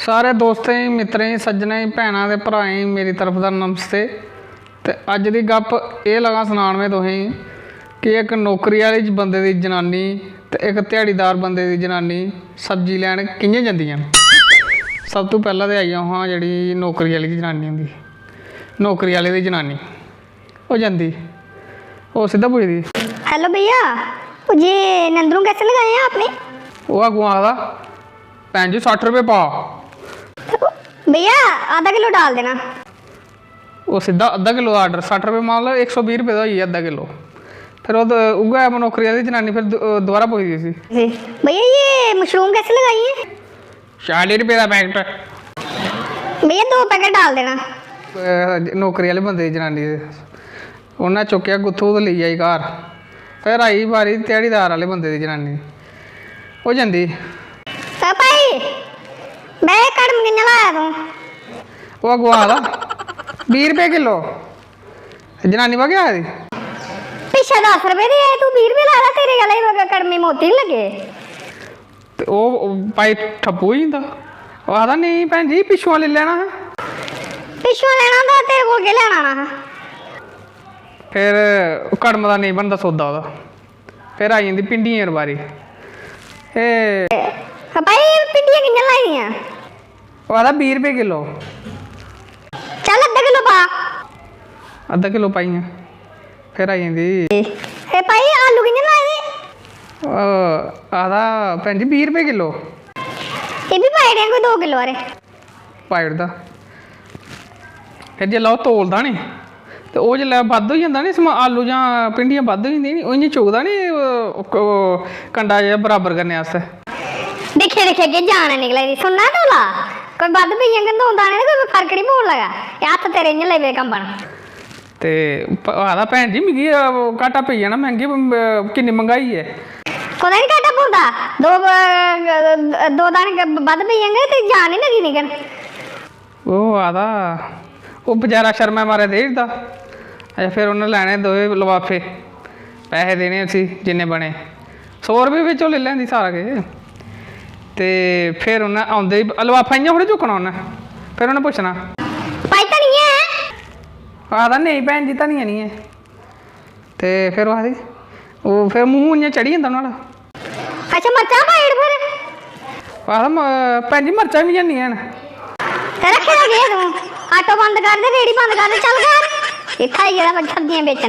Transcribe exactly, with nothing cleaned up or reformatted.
सारे दोस्तें गी, मित्तरें गी, सज्जनें गी, भैनां ते भ्राएं गी मेरी तरफ दा नमस्ते। ते अज्ज दी गप्प एह् लगा सनान में तुसें गी कि इक नौकरी आह्ली बंदे दी जनानी ते इक ध्याड़ीदार बंदे दी जनानी सब्जी लैन कि'यां जंदियां न। सब तों पैह्लें ते आई जाओ हां, जेह्ड़ी नौकरी आह्ली जनानी होंदी, नौकरी आह्ले दी जनानी, ओह् जंदी, ओह् सिद्धा पुछदी। हेलो भैया, ये नंदरू कैसे लगाए हैं आपने? ओह् अग्गुआं आखदा, "भैन जी, सट्ठ रपेऽ पा।" भैया, आधा किलो डाल देना। ओह् सिद्धा अद्धा किलो दा आर्डर, सट्ठ रपेऽ, मतलब इक सौ बीह् रपेऽ दा होई गेआ अद्धा किलो। फिर ओह् द-, उ'ऐ नौकरी आह्ली जनानी फिर द-, दोबारा पुछदी उसी। जी। भैया, ये मशरूम कैसे लगाई है? चाली रपेऽ दा पैकेट। भैया, दो पैकेट डाल देना। अ, नौकरी आह्ले बंदे दी जनानी दे। उन्नै चुक्केआ गुत्थू ते लेई आई घर। फिर आई बारी ध्याड़ीदार आह्ले बंदे दी जनानी। ओह् जंदी। "ओ भाई, बे कड़म कि'यां लाया तूं?" ओह् अग्गुआं आखदा, "बीह् रपेऽ किलो।" जनानी पता केह् आखदी? "पिच्छें दस रपेऽ दे, तूं बीह् रपेऽ ला दा, तेरे गला च कड़मे मोती निं लग्गे।" ते ओह्, ओह् भाई ठप्पू होई जंदा। ओह् आखदा, "नेईं भैन जी, पिच्छुआं लेई लैना हा।" "पिच्छुआं लैना होंदा, तेरे कोल केह् लैन आना हा?" फिर कड़म दा नेईं बनदा सौदा ओह्दा। फिर आई जंदी भिंडियें पर बारी। "ए, भाई, भिंडियां कि'यां लाई दियां?" ओह् आखदा, "बीह् रपेऽ किलो।" "चल, अद्धा किलो पा।" अद्धा किलो पाइयां। फिर आई जंदी। "ए भाई, आलू कि'यां लाए दे?" ओह् आखदा, "भैन जी, बीह् रपेऽ किलो।" "एह् बी पाई ओड़ेआं कोई दो किलो हारे।" पाई ओड़दा। फिर जिसलै ओह् तोलदा नी, ते ओह् जिसलै बद्ध होई जंदा नी समा-, आलू जां भिंडियां बद्ध होई जंदियां नी, ओह् इ'यां चुकदा नी, ओह्, ओह् कंडा जेहा बराबर करने आस्तै। "दिक्खेआ, दिक्खेआ, अग्गें जान ऐ निकला दी, सुनना तौला, कोई बद्ध पेई जाङन दो दाने ते कोई फर्क निं पौन लगा, एह् हत्थ तेरे इ'यां लगी पे कंबन।" ते प-, आखदा, "भैन जी, मिगी, अ, घाटा पेई जाना, मैंह्गी, अ, किन्नी मैंह्गाई ऐ।" "कोह्दा निं घाटा पौंदा? दो, अ, दो दाने ग-, बद्ध पेई जाङन ते जान निं लगी निकन।" ओह् आखदा, ओह् बचैरा शर्मै मारे देई ओड़दा। अच्छा, फिर उन्नै लैने दोए लफाफे, पैहे देने उसी जिन्ने बने, सौ रपेऽ बिच्चों लेई लैंदी सारा किश। ते फिर उन्नै औंदे ही लफाफा इ'यां थोह्ड़े चुक्कना उन्नै, फिर उन्नै पुच्छना, "भाई, धनिया ऐ?" आखदा, "नेईं भैन जी, धनिया निं ऐ।" ते फिर ओह् आखदी, ओह् फिर मूंह् इ'यां चढ़ी जंदा नुहाड़ा। "अच्छा, मर्चां पाई ओड़ फिर।" आखदा, "म-, भैन जी, मर्चां बी हैनी हैन।" ते रक्खे दा केह् तूं? आटो बंद कर ते रेह्ड़ी बंद कर ते चल घर। इत्थै आई गेदा सब्जियां बेचन।